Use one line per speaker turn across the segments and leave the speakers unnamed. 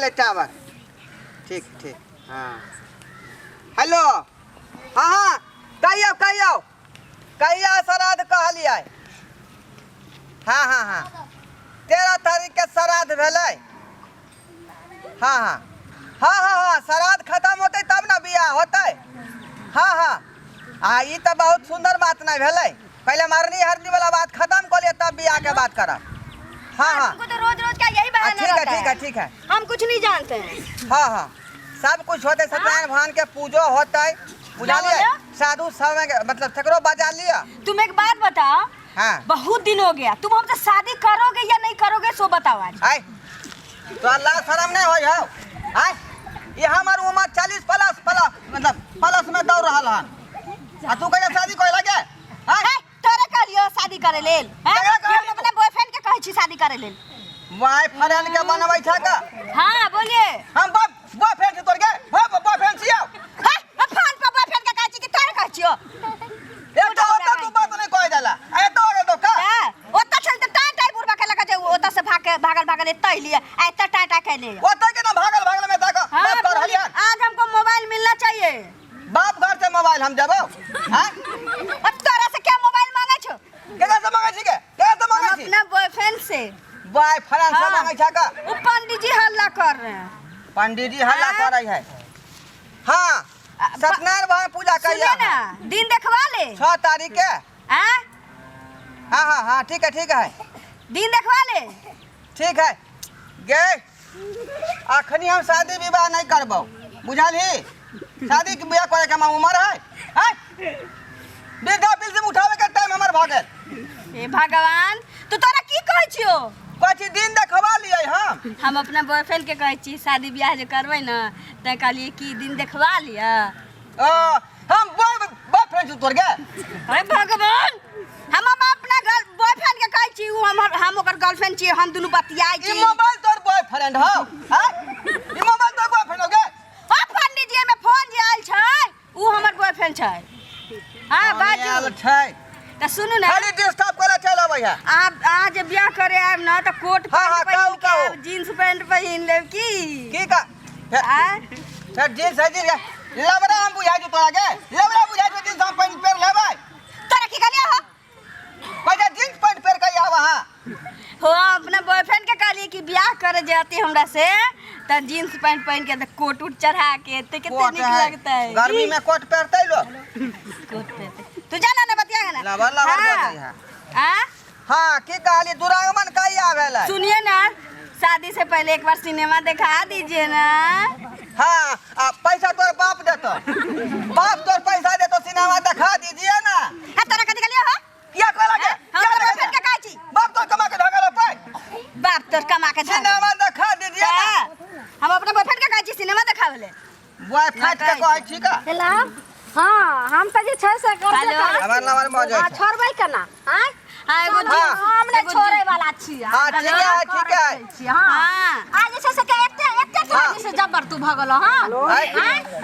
गेलै टावर। ठीक ठीक। हाँ, हेलो। हाँ हाँ, कहियौ कहियौ, कहिया श्राद्ध कहलियै? हाँ हाँ हाँ, 13 तारीख के श्राद्ध भेलै। हाँ हाँ हाँ हाँ हाँ, श्राद्ध खत्म होतै तब ने बियाह होतै। हाँ हाँ, आ ई तऽ बहुत सुंदर बात नहि भेलै। पहले मरनी हरनी वाला बात खत्म कर लिया तब बियाह के बात करब। हाँ हाँ,
तुमको तो रोज रोज का यही बहाना
ठीक है।
रहता।
ठीक है, ठीक है।
हम कुछ नहीं जानते हैं।
हाँ हाँ, सब कुछ होते, सत्यनारायण भगवान के पूजो होते, बुझलिए?
बोलो?
साधु सब के, मतलब तकरो बजा लिया।
तुम एक बात बताओ।
हाँ।
बहुत दिन हो गया, तुम हमसे शादी करोगे या नहीं करोगे सो बताओ आज।
आय तो अल्लाह शर्म नहीं होय हो? आय, ये हमर उम्र 40 प्लस प्लस, मतलब प्लस में दौड़ रहल हन, आ तू कहिया शादी करे लगे? आय।
हे, तोरे कहलियो शादी करे लेल, हैं?
केकरा
कि हम
कहलियो?
अपने बॉयफ्रेंड के कहै छी शादी करे लेल।
बॉयफ्रेंड के बनबै छ का?
हाँ, बोलिए।
हम बॉयफ्रेंड छी तोर के? हाँ, बॉयफ्रेंड छियौ।
हे, हम फोन पर बॉयफ्रेंड के कहै छी कि तोरे कहै छियो?
एक तो ओतऽ तू बात नहीं कह देला, आ एतऽ आगे तो का?
हे, ओतऽ चल तऽ टाइ टाइ बुढ़बा के लगा जे ओतऽ से भाग के भागल भागल एतऽ अइलियै, आ एतऽ टाइ टाइ कैले।
ओतऽ के ना भागल भागल में जाके
हाँ,
बात कर
बोलिए।
रहलियै।
आज हमको मोबाइल मिलना चाहिए।
बाप घर से मोबाइल हम देबो? हाँ?
अब तोरा से क्या मोबाइल मांगे छो?
केकरा से मांगे छी के? केकरा से
हम
मांगे छी?
अपना बॉयफ्रेंड से।
बॉयफ्रेंड से
हाँ।
मांगे छ का?
वो पंडित जी हल्ला कर रहे हैं।
पंडित जी हल्ला
हाँ?
कर रही है। हाँ, सत्यनारायण भगवान पूजा
सुनिए
करिए
ना, दिन देखवा ले।
6 तारीख के।
हाँ?
हाँ हाँ हाँ, ठीक है ठीक है।
दिन देखवा ले।
ठीक है गे, अखनी हम शादी विवाह नहीं करबो, बुझलही? शादी के बियाह करे के हमर उम्र है, हैं? वृद्धा पेंशन उठावे के टाइम हमर भ गेल।
हे भगवान, तू तोरा की कहै छियो?
कहै छी दिन देखवा लियै हम।
हम अपना बॉयफ्रेंड के कहै छी शादी बियाह जे करबै ने, तऽ कहलियै कि दिन देखवा लिअ।
ओ, हम बॉयफ्रेंड छी तोर गे?
अरे भगवान, हम अपना बॉयफ्रेंड के कहै छी, उ हमर, हम ओकर गर्लफ्रेंड छी, हम दुनू बतियाइ
ई
छी।
मोबाइल तोर बॉयफ्रेंड हौ? हैं? ई मोबाइल तोर बॉयफ्रेंड हो गे?
ओ पंडित जी, एमे फोन जे आयल छै उ हमर बॉयफ्रेंड छै। हाँ,
फोन
बाजू।
आयल छै।
तऽ सुनू ने,
खाली डिस्टर्ब करे चल अबै है।
अहाँ जे बियाह करे आयब ने तऽ कोट
हाँ, हाँ,
पैंट पहिन
कहू,
के
कहू।
आयब, जींस पैंट पहिन लेब की?
की का?
आँय?
फेर जींस है, जींस है। लबरा हम बुझाइ छौ तोरा के? लबरा बुझाइ छौ जींस हम पैंट पहिर लेबै?
तोरा की कहलियै हो?
कहै जींस पैंट पहिर के आब अहाँ।
हो, अपना बॉयफ्रेंड के कहलियै कि बियाह करे जाती हमरा से तऽ जींस पैंट पहिन के, तऽ कोट उट चढ़ा के तऽ कते
कोट
नीक
है।
लगतै।
गर्मी में कोट पहिरतै लोग?
कोट पहिरतै। तू जाना ना बतिया ना।
लबर लबर
हाँ।
बजै है।
हाँ?
हाँ, की कहली? दुरागमन कहिया भेलै?
सुनिए ना, शादी से पहले एक बार सिनेमा दिखा दीजिए ना।
हाँ, आ पैसा तोर बाप देतो? बाप तोर पैसा देतो सिनेमा दिखा दीजिए ना?
हाँ, तोरा कथी कहलियो हो?
किया कहला के?
हम
किया
तोरा
कहला
बॉयफ्रेंड के कहै छी।
बाप तोर कमा के ढगल पाई।
बाप तोर कमा के ढगल।
सिनेमा दिखा दीजिए ना।
हाँ, हम अपना बॉयफ्रेंड के कहै छी सिनेमा दिखावे ले।
बॉयफ्रेंड के कहै छी का?
हेलो, हाँ, हम तऽ जे छै से करबे
हेलो।
करै छी।
हमर नंबर भऽ जाइ
हाँ,
छै।
छोड़बै केना? आँय?
हाँ, एगो
चलू,
हाँ।
हम नहि
एगो
छोड़ै वाला छी।
हाँ, ठीक है, ठीक है।
छी, हाँ।
हाँ।
आ जे छै से के एते एते तोरा
हाँ।
जे से जबर तू भऽ गेलौ, हाँ?
आइ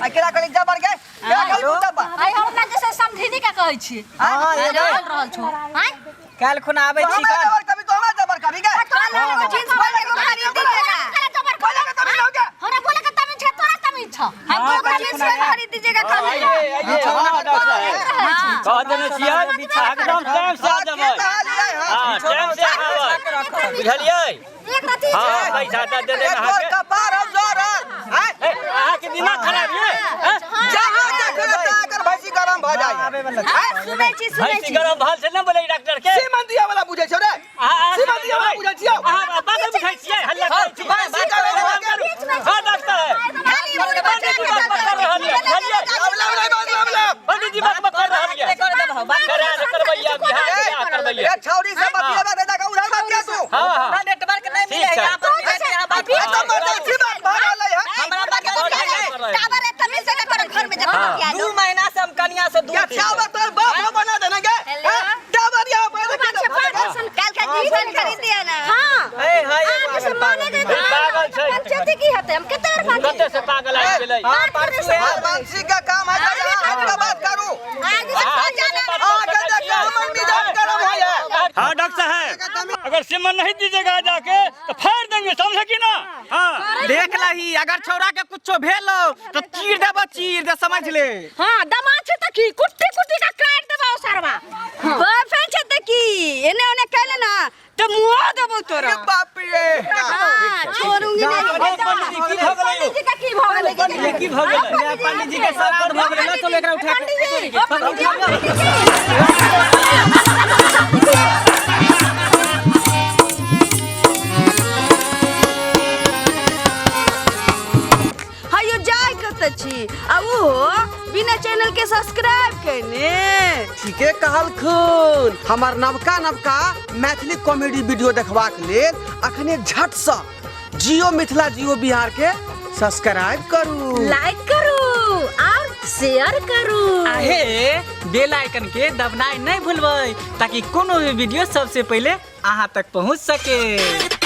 आइ केना कहली जबर गे? केना कहली तू जबर?
आइ हम अपना जे छै समधिनी के कहै छी।
हाँ,
बोल
एबै।
रहल छौ। आँय?
काल्हि खुना आबै
तो
छी
हमरा
कन।
जबर कभी, तो हमरा जबर कभी गे?
कल एगो जींस पैंट एगो खरीद दीजिएगा।
जबर
बोले के तमीज हो गया?
हमरा बोले के तमीज छै, तोरा तमीज छौ।
हमको एगो
काल्हि
जींस
खुना
पैंट
आएब।
खरीद दीजिएगा कल।
आइए, हाँ, डॉक्टर साहब। कह देने छियै, एकदम टाइम से आ
हाँ, के
जेबै।
कहलियै हँ?
हाँ, टाइम से आबै, बुझलियै?
एक रति
हाँ, पैसा दऽ देबै
ए, तोर
अहाँके।
कपार हम जरल, आँय?
ए, अहाँके दिमाग खराब ये? हैं?
जहाँ देखै तहाँ एकर भैंसी गरम भऽ जाइ।
आबै वाला
हाँ, सुनै छी, सुनै
भैंसी
छी।
गरम भल छै ने बोलै डॉक्टर के।
सीमन दिया वाला बुझै छौ रे?
अहाँ
सीमन दिया वाला बुझै छियौ?
अहाँ पागल बुझै छियै, हल्ला करै छी।
भैंसी गरम भऽ गेल।
हाँ, डॉक्टर।
खाली मुँह बचा के
पंडित जी बक बक कर रहल ये, बुझलियै?
लब लब लब लब लब।
पंडित जी बक बक कर रहल ये। करा दे करबैया, बिहार बियाह करबैया।
ए, छौरी से बतियेबा दे जाके उधर बतिया तू।
हाँ, हाँ।
नेटवर्क नहीं
ठीक
मिले है
छै।
यहाँ पर, मिले यहाँ बात
ए, तो मर जाइ छी बात भऽ रहलै हन।
हमरा बात
टावर एतऽ मिल सकै तोरा घर में जब बतिया
2 महीना से हम कनिया से दूर
या
छी।
टावर तोर बाप हो बना देने गे?
हेलो।
हैं? टावर यहाँ पर देखी तो भऽ गेल।
काल का जींस पैंट खरीद दिया ना।
हाँ।
ए, हाय, एगो
आगे से
आगल
माने
पागल।
गए
ए, पागल छै।
पंचायती की हेतै? हम कते बेर पंचायती?
कते से पागल आबि गेलै?
हाँ, परसू आयल।
हरबंसी के काम है तऽ यहाँ हट के बात करू।
आगे से
अहाँ
जाना।
आगे देख के हमर मिजाज गरम होइए।
हाँ, डॉक्टर साहब। अगर सिमन नहीं दीजिएगा जाके तो फाड़ देंगे, समझे कि ना? हाँ।
देख लही, अगर छौड़ा के कुछो भेलो तो चीर देबो, चीर दे, समझ ले।
हां, दमाद छै त की कुट्टी कुट्टी का काट देबो सरवा।
बॉयफ्रेंड छै त की एने ओने कैले ना तो मुआ देबो तोरा।
अरे बाप रे।
हां, छोड़ूंगी नहीं।
अरे पंडित जी, की भऽ गेलै यौ?
पंडित जी का की भऽ गेलै?
पंडित जी, की भऽ गेलै?
पंडित जी के श्राद्ध भऽ गेलै, चलो एकरा उठा के।
पंडित जी, ओ पंडित जी, ओ पंडित जी।
हयो जाय कत छी आ ओहो बिना चैनल के सब्सक्राइब केने?
ठीके कहलखुन। हमर नवका नवका मैथिली कॉमेडी वीडियो देखबाक लेल अखने झटसँ जियो मिथिला जियो बिहार के सब्सक्राइब करू,
लाइक करू और शेयर करू।
आहे बेल आइकन के दबनाइ नहीं भूलबै, ताकि कोनो भी वीडियो सबसे पहले अहाँ तक पहुँच सके।